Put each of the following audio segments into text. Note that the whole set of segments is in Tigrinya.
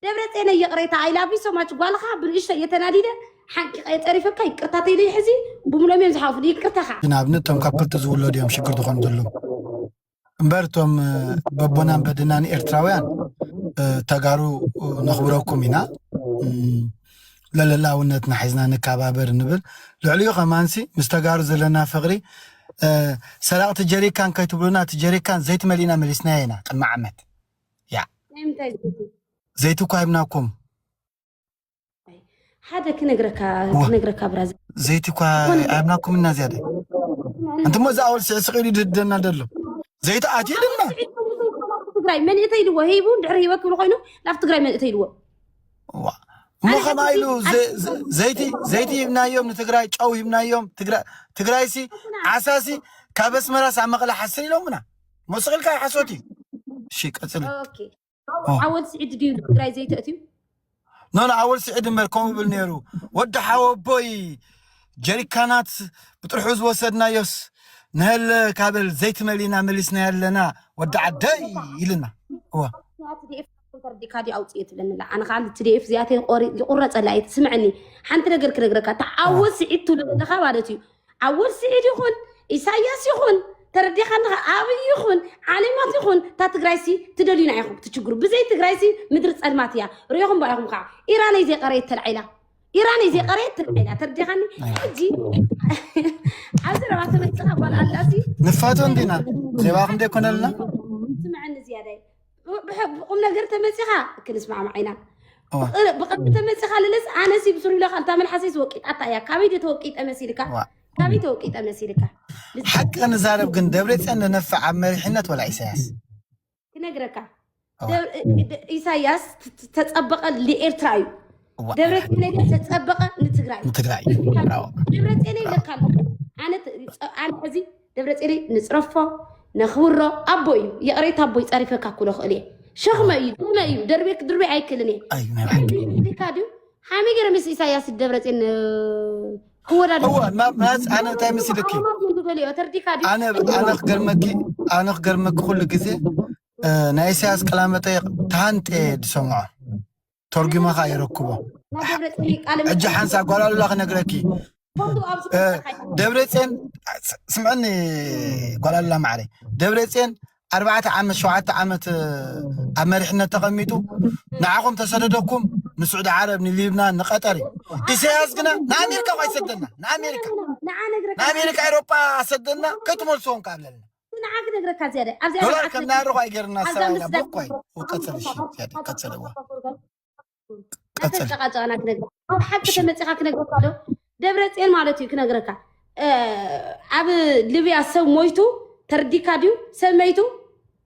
ደብረፅየን ይቕሬታ፣ I love you so much። ጓልኻ ብንእሽቶ እየተናዲደ ሓንቂቐ የፀሪፈካ፣ ይቅርታ ተይለይ ሕዚ ብሙሎም እዮም ዝሓፉ። ይቅርታኻ። ንኣብነት እቶም ካብ ክልተ ዝውለዱ እዮም ሽግር ዝኾኑ ዘለዉ። እምበር እቶም በቦናን በድናን ኤርትራውያን ተጋሩ ነኽብረኩም ኢና። ለለላውነትና ሒዝና ንከባበር ንብል። ልዕሊኡ ከማንሲ ምስ ተጋሩ ዘለና ፍቕሪ፣ ሰራቕቲ ጀሪካን ከይትብሉና፣ እቲ ጀሪካን ዘይትመሊእና መሊስናዮ ኢና ቅድሚ ዓመት። ያ ዘይቲ እኳ ሂብናኩም። ሓደ ክነግረካ ክነግረካ ብራዘር፣ ዘይቲ እኳ ኣይብናኩም እና ዝያደ። እንት ሞ እዛ ኣወል ስዒ ስቕ ኢሉ ይድህደና ደሎ። ዘይቲ ኣትዩ ድማ ትግራይ መን እተ ኢልዎ ሂቡ እንድሕር ሂበ ክብል ኮይኑ ናብ ትግራይ መን እተ ኢልዎ። እሞ ከማ ኢሉ ዘይቲ ዘይቲ ሂብናዮም ንትግራይ፣ ጨው ሂብናዮም። ትግራይ ሲ ዓሳ ሲ ካብ ኣስመራ ሳብ መቐለ ሓስር ኢሎምና። ሞ ስቕ ኢልካ ሓሶት እዩ። እሺ ቀጽሊ። ኣወል ስዒድ ድዩ ትግራይ ዘይተእትዩ? ኖ ኖ፣ ኣወል ስዒድ እምበር ከምኡ ብል ነይሩ። ወዲ ሓወቦይ ጀሪካናት ብጥርሑ ዝወሰድናዮስ ንሀለ ካበል ዘይትመል ኢና መሊስና ያለና ወዲ ዓደይ ኢልና። እዋ ትዲኤፍ ተረዲካ ድዩ ኣውፅእ ትብለኒ ኣላ። ኣነ ከዓ ትዲኤፍ እዚኣተይ ቆሪ- ዝቁረፀላ እየ። ስምዐኒ፣ ሓንቲ ነገር ክነግረካ። እታ ኣወል ስዒድ ትብሎ ዘለካ ማለት እዩ። ኣወል ስዒድ ይኹን ኢሳያስ ይኹን ተረዲኻኒ፣ ኣብይ ይኹን ዓሌማት ይኹን እታ ትግራይሲ ትደልዩና ኢኹም ትችግሩ። ብዘይ ትግራይሲ ምድሪ ፀልማት እያ። ሪኢኹም ባ ኢኹም ከዓ ኢራነይ ዘይቀረየት ተልዓኢላ፣ ኢራነይ ዘይቀረየት ተልዓኢላ። ተረዲኻኒ? ሕጂ ኣብዚ ረባ ተመፅኻ ጓል ኣላሲ ንፋቶ እንዲና ዜባ ክንደይ ኮነልና። ስምዐኒ ዝያዳይ ብቁም ነገር ተመፂኻ ክንስማዕማዕ ኢና። ብቐልቢ ተመፂኻ ልለስ ኣነሲ ብስሩ ኢለካ እታ መልሓሰይ ዝወቂጣታ እያ። ካበይ ዶ ተወቂጠ መሲልካ? ካበይ ተወቂጠ መሲልካ? ሓቂ ንዛረብ ግን ደብረፅዮን ንነፍዕ ኣብ መሪሕነት ወላ ኢሳያስ? ክነግረካ፣ ኢሳያስ ተፀበቐ ንኤርትራ እዩ። ደብረፅዮን ተፀበቐ ንትግራይ። ንትግራይ። ደብረፅዮን ይለካ ኣለኹ። ኣነ ሕዚ ደብረፅዮን ንፅረፎ፣ ነኽብሮ፣ ኣቦ እዩ። ይቕሬታ ኣቦይ ፀሪፈካ ክብሎ ክእል እየ። ሸኽመ እዩ፣ ደመ እዩ። ደርቤ ክድርቤ ኣይክእልን እየ። እዩ ናይ ብሓቂ። ሪካ ድዩ ሓሚ ገይረ ምስ ኢሳያስ ደብረፅዮን ክወዳደር እወ፣ ማ- ማዝ ኣነ እንታይ ምስልኪ? ተርዲካ ድዩ? ኣነ ኣነ ክገርመኪ ኣነ ክገርመኪ ኩሉ ግዜ ናይ ኢሳያስ ቃለ መጠይቕ ታንጤ ዝሰምዖ ተርጉመኻ ይረክቦ። ሕጂ ሓንሳ ጓል ኣሉላ ክነግረኪ። ደብረፅዮን ስምዕኒ፣ ጓል ኣሉላ ማዕረይ፣ ደብረፅዮን ኣርባዕተ ዓመት ሸውዓተ ዓመት ኣብ መሪሕነት ተቐሚጡ ንዓኹም ተሰደደኩም ንስዑዲ ዓረብ ንሊብናን ንቀጠር እዩ። ኢሳያስ ግና ንኣሜሪካ እኳ ይሰደና፣ ንኣሜሪካ ንኣሜሪካ ኤሮጳ ሰደና። ከይትመልስዎም ከኣለልና ንዓ ክነግረካ ዝያዳ ኣብዚያ ዶላር ከም ናርኹ ኣይገርና ሰብኣይና። ቦኳይ ቀፅል እሺ። ዝያዳ ቀፅል እዋ ቀፅል። ናተጨቃጨቃና ክነግረካ፣ ኣብ ሓቂ ተመፂኻ ክነግረካ ዶ? ደብረ ፅዮን ማለት እዩ ክነግረካ። ኣብ ልብያ ሰብ ሞይቱ ተርዲካ ድዩ ሰብ መይቱ?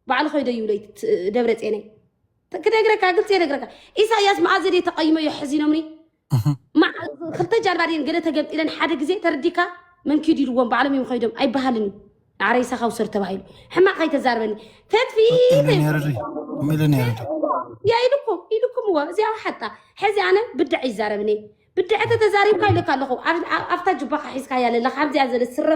ባዕሉ ኮይዶ ይብሎ ደብረ ፅዮነይ ክነግረካ፣ ግልፂ የነግረካ። ኢሳያስ መኣዘ ድየ ተቐይመዮ ሕዚኖምኒ? ክልተ ጃልባ ድየን ገለ ተገምጢለን ሓደ ግዜ ተርዲካ መንኪዱ ኢልዎም ባዕሎም እዮም ኸይዶም ኣይበሃልን እዩ። ኣረ ይሳኻ ውሰድ ተባሂሉ ሕማቕ ከይተዛርበኒ። ተትፊ ኢሉ ነይሩ ድዩ? ኢሉ ነይሩ ድዩ? ያ ኢልኩም ኢልኩም እዎ እዚኣ ሓጣ። ሕዚ ኣነ ብድዕ ይዛረብኒ። ብድዕ ተተዛሪብካ ኢለካ ኣለኹ። ኣብታ ጅባኻ ሒዝካ ያለላ ካብዚኣ ዘለ ስረ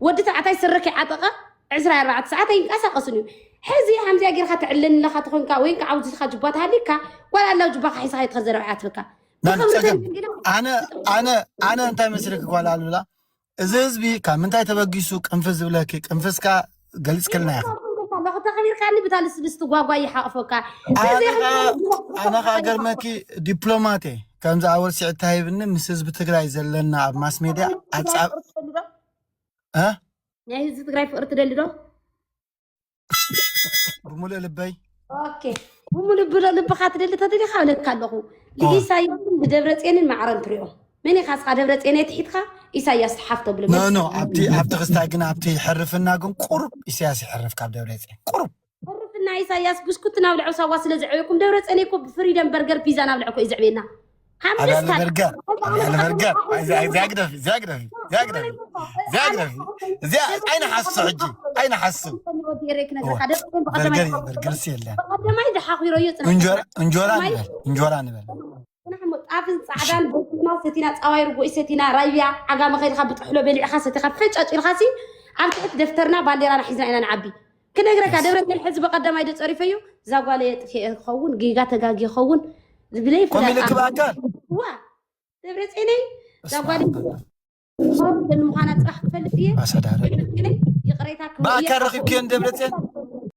ወዲ ተባዕታይ ስረ ከይዓጠቐ ዕስራ ኣርባዕተ ሰዓት ኣይንቀሳቀስን እዩ። ሕዚ ከምዚኣ ጌርካ ትዕለኒ ኣለካ ተኾንካ ወይ ከዓ ኣብዚ ኢኻ ጅባ ተሃሊካ ጓል ኣላ ጅባኻ ሒዝካ ይትኸዘረብዓ ትብካ። ኣነ ኣነ ኣነ እንታይ መስለኪ ጓል ኣሉላ፣ እዚ ህዝቢ ካብ ምንታይ ተበጊሱ ቅንፍዝ ዝብለኪ? ቅንፍዝካ ገሊጽክልና ኢኺ። ኣለኹ ተኸቢርካኒ ብታ ልስልስቲ ጓጓ ይሓቕፈካ። ኣነ ኸኣ ገርመኪ ዲፕሎማት እየ። ከምዚ ኣወል ስዒድ ተሂብኒ ምስ ህዝቢ ትግራይ ዘለና ኣብ ማስ ሜድያ ኣጻብ ናይ ህዝቢ ትግራይ ፍቕሪ ትደሊ ዶ? ብምሉእ ልበይ። ኦኬ፣ ብምሉእ ብሎ ልብኻ ትደሊ ተደሊኻ እብለካ ኣለኹ። ንኢሳያስን ንደብረፅዮንን ማዕረ እንትሪኦ መን ኢኻ እስኻ? ደብረፅዮን የትሒትካ ኢሳያስ ትሓፍ ተብሎ። ኖ ኖ፣ ኣብቲ ኣብቲ ክስታይ ግን ኣብቲ ሕርፍና ግን ቁሩብ ኢሳያስ ይሕርፍ ካብ ደብረፅዮን ቁሩብ። ሕርፍና ኢሳያስ ብስኩት ናብ ልዕሊ ሳዋ ስለ ዘዕበየኩም ደብረፅዮን እኮ ብፍሪደም በርገር ፒዛ ናብ ልዕኮ እዩ ዘዕበየና። ኣዳለ በርገር ኣዳለ በርገር። እዚኣ ግደፊ እዚኣ ግደፊ እዚኣ ግደፊ እዚኣ ግደፊ። እዚኣ ኣይንሓሱ ሕጂ ኣይንሓሱ። በርገር በርገርስ የለን። እንጆራ እንጆራ ንበል እንጆራ ንበል። ጣፍን ፃዕዳን በና ሰቲና ፃዋይ ርጎኢ ሰቲና ራያ ዓጋመ ከይድካ ብጥሕሎ በሊዕካ ሰቲካ ፈጫጭ ኢልካ ሲ ኣብ ትሕቲ ደፍተርና ባንዴራና ሒዝና ኢና ንዓቢ። ክነግረካ ደብረፅዮን ሕዚ በቀደማይ ዶ ፀሪፈዮ እዛ ጓለየ ጥፊኤ ክኸውን ጌጋ ተጋጊ ክኸውን ዝብለይ ከምኡ ኢሉ ፍለጥ ክብኣካን ዋ ደብረፅዮነይ እዛ ጓል ጓል ምዃና ጥራሕ ክፈልጥ እየ። ኣሰዳረ ደብረፅዮነይ ይቕሬታ ክብሎ እየ። ብኣካል ረኺብክዮን ደብረፅዮን